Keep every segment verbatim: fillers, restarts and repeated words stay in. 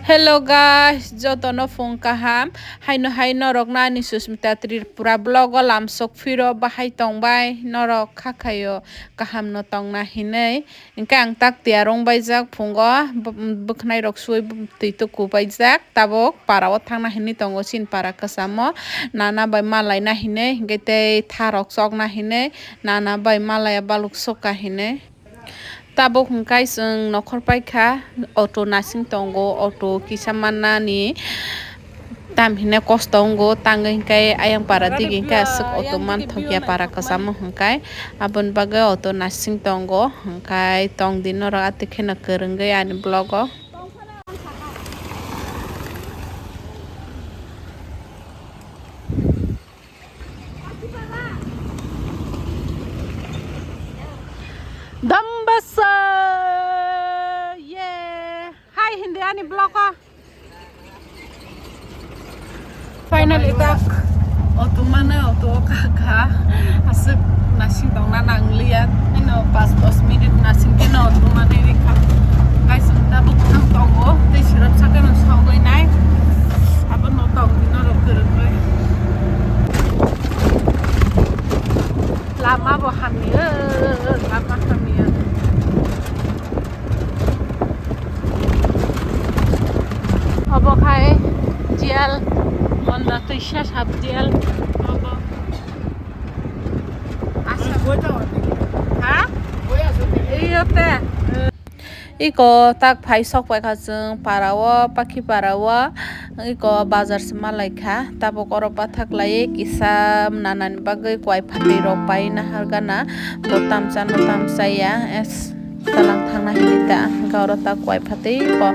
Hello guys, jotono phung kaham. Haino hai norokno ani Susmita Tripura vlog o lamsok phiro bahai tongbai norok kha khaio kaham no tongna hinwi. Hinkhe ang tak tiyar wng baijak phungo bwkhnai rok suwi twi tuku baijak tabuk para o thangna hinwi tongo chini para kwchamo nana bai malaina hinwi hinkhe tei tha rok chokna hinwi nana bai malaya baluk soka hinwi. Tabuk hwnkhe chwng nokhor paikha, auto nasing tongo, auto kisa mannani tam hinwi kosto wngo, tangwi hwnkhe ayang para digi hwnkhe aswk auto manthokya para kwchamo hwnkhe, aboni bagwi auto nasing tongo, hwnkhe tongdi norok atwi kheno kwrwngwi ani vlog o. Dambasa! Yeah! Hi, hindi ani vlog o. Finally, tak auto mane auto o kha kha. Aswk nasing tongna nangliya. Eno pas dos minute nasing khe no auto mane rikha. Guys, tabuk thang tongo. Tei sirap sakeno sogwi nai. Abo no tong dino rok kwrwngwi. Lama bo hamya, lama hamya. Obo khai jel, monda twisa sab jel. Obo. Asa. Ha? Iyo te. Iko tak phai sok paikha chwng para o, pakhi para o, iko bazar se malaikha, tabuk oro pathak lai kisa nanani bagwi kwai phatwi rok pai nahar gana, bo tamchano tamchaya, es talang thangna hinwi ta, hwnkhe oro tak kwai phatwi ko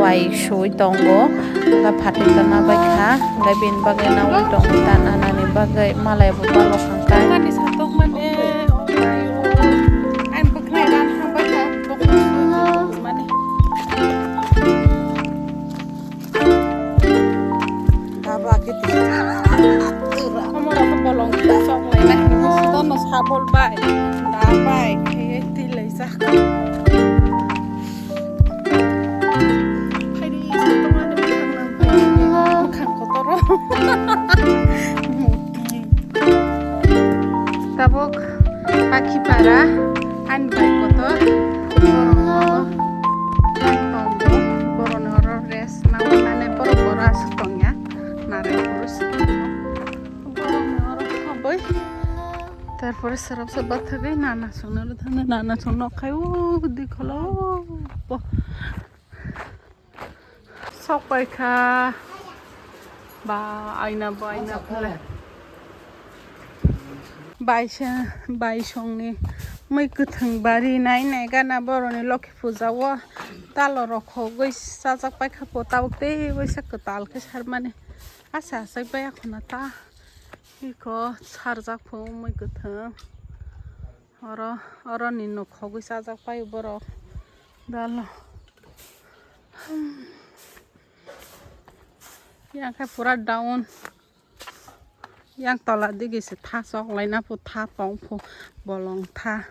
kwai sui tongo, hwnkhe phatwi tongna baikha, hwnkhe bini bagwi naui tongo ta nanani bagwi malai bo balok hwnkhe. Tongmani sa tongmani, oh my God. Ani bwkhwnai ran thangbai kha, bokong sui tongmani. Daba kiti. Omo rok bolong sok lai na hinwi sudo no sabol bai. Da bai khe twi lai jak. Phaidi sa tongmani bwkhang nang pai. Bwkhang kotoro. Muti. Tabuk Pakhipara ani bai kotor borokno ang tongo, borokni oro rest naui mane borok oro aswk tongya, narai phuru swkang borokni oro habwi. Tarpore swrapsa bathagwi nana songno thangwi nana songno khai o dikholo bo. Sok paikha ba aina bo aina phale. Baisa, baisongni mui kwthwng bari nai nai gana boroni Lokhi puja o talo rok khogwi chajak paikha po tabuk tei waisa kwtal khe sarmani asa asai baya khuna ta iko sarjak pho mui kwthwng. Oro, oroni nok khogwi chajak pai borok. Dalo. Yang khe pura down. Yang tola digi se tha chok laina pho tha tong pho bolong tha.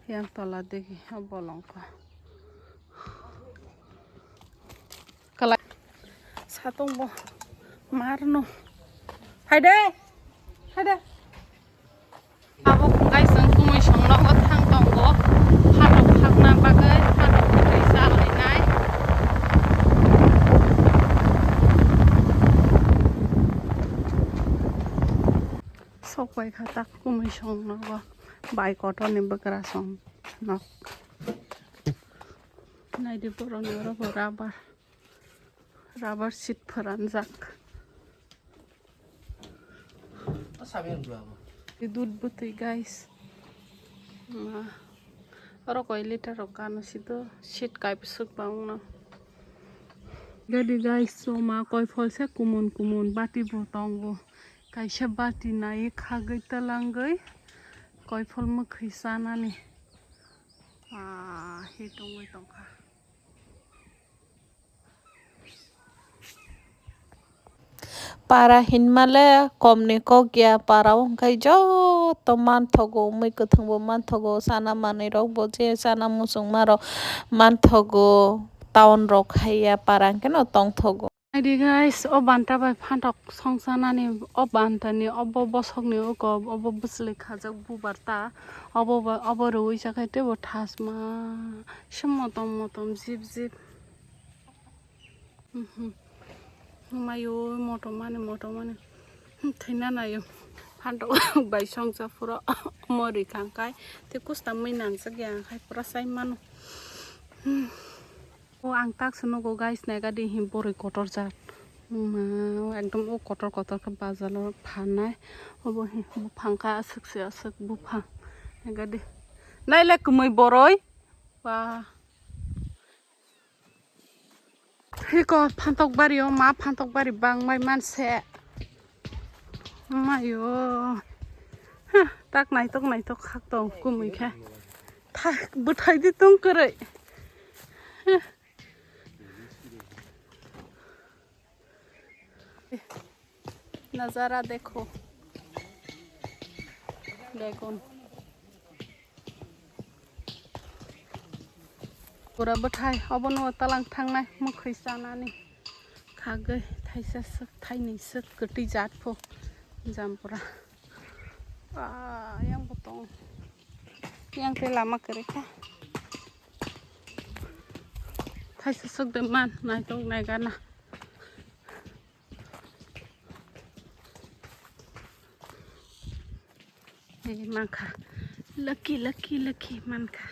Yang tola digi o bolong kho. Kalai. Satong bo marno. Haide. Haide. Abo hwnkhe chwng kumui songno o thang tongo, phatok thakna bagwi phatok kwtwi cha lainai. Sok pai kha tak kumui songno bo bai kotorni bwkrasong nok. Naidi borokni oro bo rubber. Rubber sheet phoranjak. Dud bwtwi, guys. Ma, oro koi liter rok kano sido sheet kaipsuk bangno. Gadi, guys, choma koi pholsa kumun kumun bati bo tongo. Kaisa bati nai khagwi twlangwi koi phol mwkhwi chanani. Ah, hi tongwi tongkha. Para hinmale komni kok ya, para o hwnkhe joto manthogo, mui kwthwngbo manthogo, sana manwirokbo je sana muchungmarok manthogo. town rok haiya para hwnkhe no tongthogo. Naidi guys, o banta bai phantok songsanani, o bantani obo bosokni uko obo bwchwlwi khajak bubar ta, obo ba-, obo rwui chakhai teibo thasma se motom motom jip jip. Mhm. Mayo motom mani, motom mani. Hmm, thwina naio. Phantok bai songsa phuru omo rikha hwnkhe tei kusta mui nangjak ya hwnkhe pura chai mano. Hmm. O ang tak se nugo guys, naigadi hi boroi kotor jak. Ma, ekdom o kotor kotor khe bazar o phanai. Obo hi buphang khe aswk se aswk buphang. Naigadi. Naile kwmwi boroi. Ba. Hiko phantok bari o ma phantok bari bang bai manse. Mayo. Huh, tak naitok naitok khak tong kumui khe. Thak bwthai di tong kwrwi. Huh. Nazara dekho. Begun. Pura bwthai obono talang thangnai mwkhwi chanani khagwi thaisa swk thainwi swk kwtwi jat pho jampura. Ah, yang bo tong. Yang tei lama kwrwi kha. Thaisa swk de man naitok naigana. Ei, mankha. Lucky, lucky, lucky, mankha.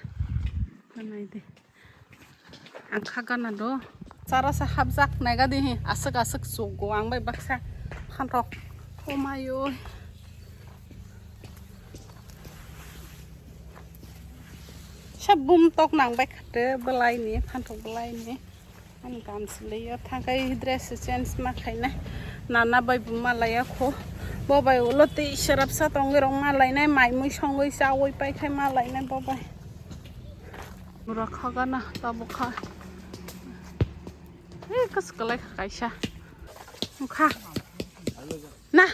Nai de. Ang kha gana do. Chara sa hapjak naiga di hi. Aswk, aswk chugo ang bai baksa phantok. Oh my oi. Sa bum tok nang bai khate belai ni, phantok belai ni. Ani kam silai o thangkai dress change ma khaina. Nana bai bo malai ya kho. Bo bai ulo tei serap sa tongwi rong malai nai mai mui songwi chawi pai khai malai nai bo bai. Bura kha gana tabo kha. Ei kas kalai kha kaisa. Kha. Na.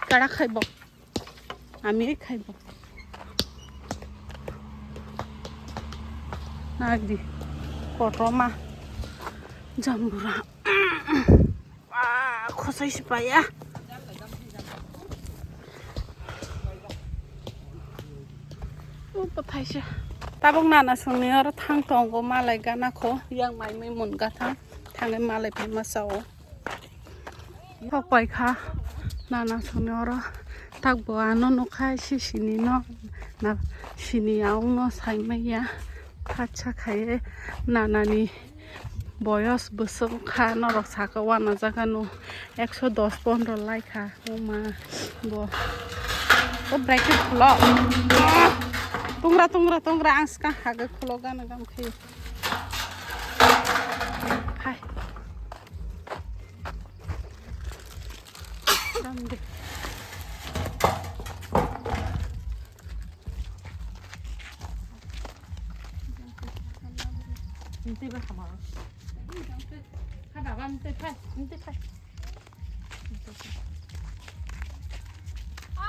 Kara khai bo. Ami khai bo. Nagdi. Kotorma. Jambura. Ah, khosai sipaya. O, pathaisa. Tabuk nana songni oro thang tongo malai gana kho. Yang mai mai mun gathang. Thangai malai phaima sao. Thok pai kha nana songni oro tak bo ano nukha si sini no na sini aung no sai maya khatsa khai nana ni boyos bwswk kha norok saka wana jaga no ekso dos pondro lai kha o ma bo o bracket khulo tungra tungra tungra ang swkang hagwi khulo gana gam khe. Hai. Dam de. Nti ba hama. Ha baba nti phai, nti phai.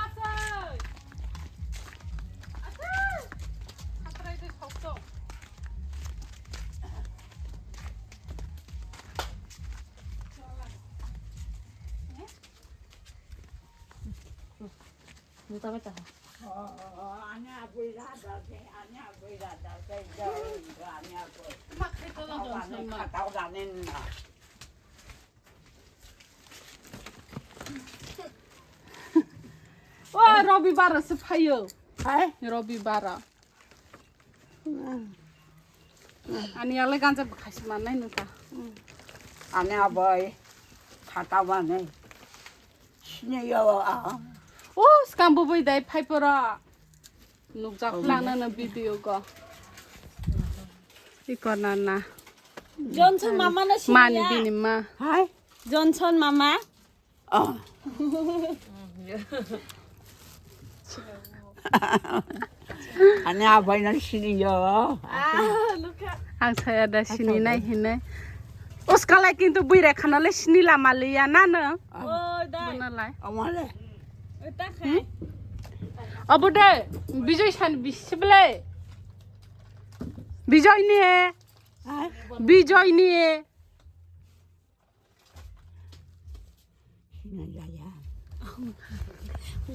Asai. Asai. Khatrai de sokto. Juta bai ta. O Robi bar se phaio. Hai? Robi bar. Ani ale ganja bwkhaisi mannai nungkha. Ani abai khata bani sini yo a. O skam bubui dai phai pora. Nukjak lana na video go. Iko nana. Johnson mama na sini. Mani bini ma. Hai. Johnson mama. Oh. Ani abai na sini yo. Ah, look at. Ang saya da sini nai hinai. Uskalai kintu buire khana le sini lama le ya na no. Oh, dai. Bona lai. Amale. Ota khai. Abo de Bijoy san bisible. Bijoy ni he. Bijoy ni.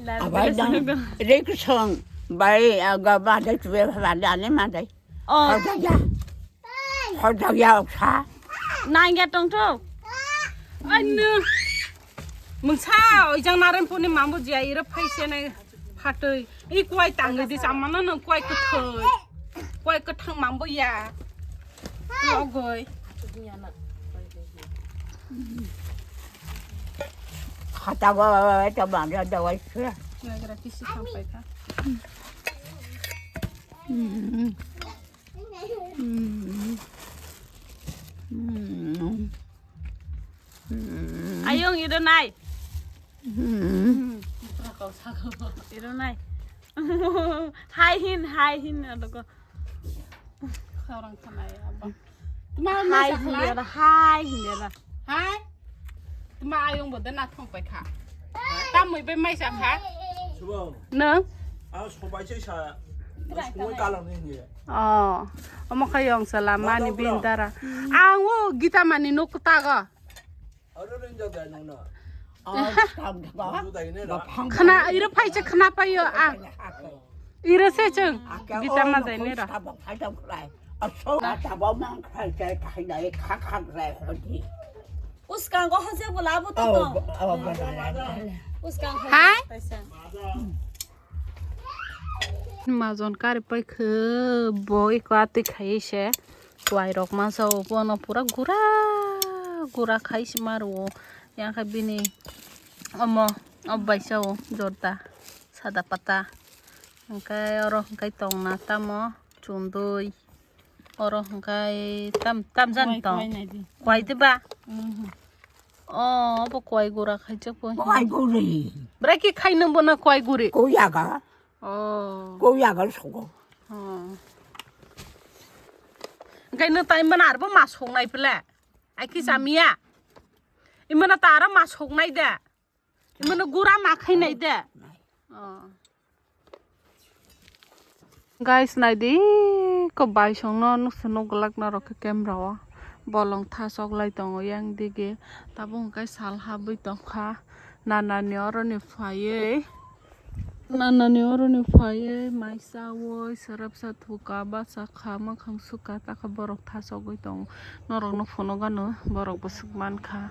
Abai dang reksong bai aga badai tube badai ane madai. Oh. Kau jaga. Kau jaga oksa. Nangya tongthok. Anu. Mungsa ojang Narenpur ni mambo jia ira phaise nai phatoi. I kuai tangwi di samano nang kuai kwthoi. Kuai kwthang mambo ya. Logoi. Khata ba ta ba da dawai sura. Nagra kisi sampai kha. Ayong iro nai. Iro nai. Hai hin, hai hin, adoko. Khorang khanai abo. Tma hai hin dera, hai hin dera. Hai. Tma ayong bo dena thong pai kha. Tamoi be mai sa kha. Subong. Nang. Ang sobai se sa. Sungoi kalang ni ni. Oh. Omo kha yong sala mani bin dara. Ang o Gita mani nok ta ga. Aro rin ja dai nang na. Khana iro phai che khana payo a. Iro se cheng. Gita ma dai ne ra. Uskang ko hose bola bo to. Uskang. Hai. Majon kari pai khe bo eko atwi khai se. Kwai rok masa o bono pura gura gura khai se maro. Yang khe bini omo obaisa o jorda sada pata. Hingke oro hingke tongna tamo chundui. Oro hingke tam tam jan tong. Kwai diba? O bo kwai gura khai chakpo. Kwai guri. Brai ki khai nang bono kwai guri. Kuyaga. Oh. Ko yagal sogo. Oh. Hingke no tai mana arbo ma songnai pele. Ai ki samia. Imana ta aro ma songnai de. Imana gura ma khainai de. Oh. Guys, naidi ko baisongno nukse nukglak norok khe camera o bolong thasok lai tongo yang dige tabuk hwnkhe sal habwi tongkha nanani oroni phaiwi. Nanani oroni phaiwi mai chawi, swrapsa thuka, bachakha, mwkhang sukha, takha borok thasogwi tongo. Norokno phunukgano borok bwswk mankha.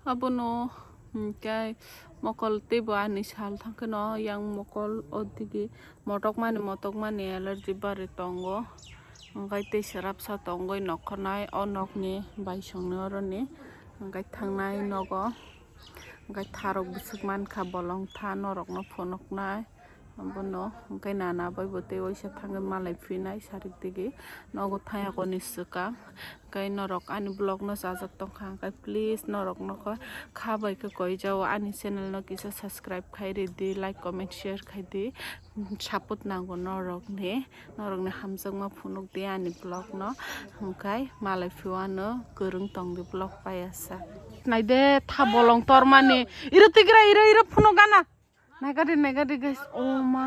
Abono hwnkhe mokol teibo ani sal thangkheno yang mokol o digi motokmani motokmani allergy bari tongo. Hwnkhe tei swrapsa tongwi nokha nai o nokni baisongni oroni hwnkhe thangnai nogo. Hwnkhe tharok bwswk mankha bolong tha norokno phunuknai. Abono hwnkhe nana bai bo tei waisa thangwi malai phinai sarik digi nogo thaya koni swkang. Hwnkhe norok ani vlog no chajak tongkha hwnkhe please norok nokho kha bai khe koijao ani channel no kisa subscribe khai ridi, like, comment, share khai di. Support nango norokni, norokni hamjakma phunuk di ani vlog no, hwnkhe malai phio ano kwrwng tong di vlog paiya sa. Naide tha bolong tormani, iro tigra, iro, iro phunuk gana. Naigadi, naigadi guys, oh ma.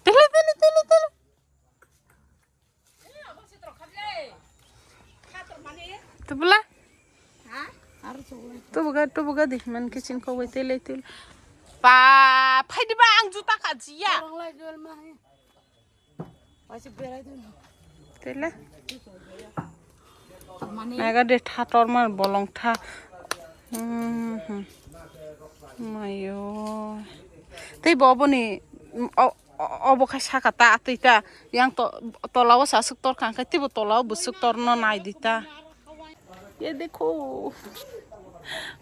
Tele, tele, tele, tele. Tubula? Tubuga, tubuga di man kitchen ko wai tele tele. Pa, phai di ba ang juta ka jiya. Tele. Naga de tha tormar bolong tha. Hmm, hmm. Mayo. Tei bo boni, o, O-, obo khai saka ta atwi ta yang to-, tola o saswk tor kha hwnkhe teibo tola o bwswk torno nai di ta. Ye dekho.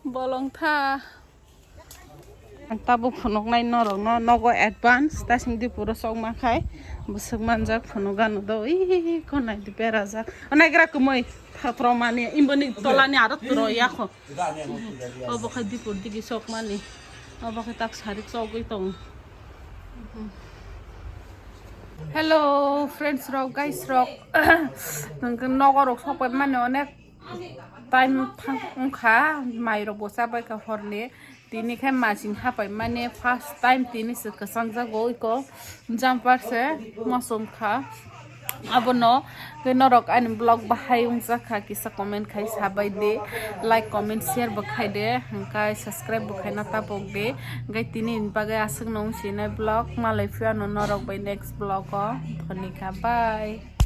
Bolong tha. Ang tabuk phunuknai norokno nogo advance ta sing di puro sok ma khai bwswk manjak phunuk gano do ih ko nai di berajak. Naigra kwmwi phatrok mani imboni tola ni aro turo yakho. Obo khe dipor digi sokmani. Obo khe tak sarik sogwi tong. Hello friends rok, guys rok. Nang nogo rok sokpai mani onek time thang wngkha, mai rok bo chabai kha horni. Tini khe machine hapai mani first time tini se kwchang jago iko jumper se mosom kha. Abono khe norok ani vlog bahai wngjakha kisa comment khai sabai di, like, comment, share bo khai de, hwnkhe subscribe bo khaina tabok de. Hwnkhe tini bagwi aswkno wngsinai vlog, malai phiano norok bai next vlog o. Thoni kha, bye.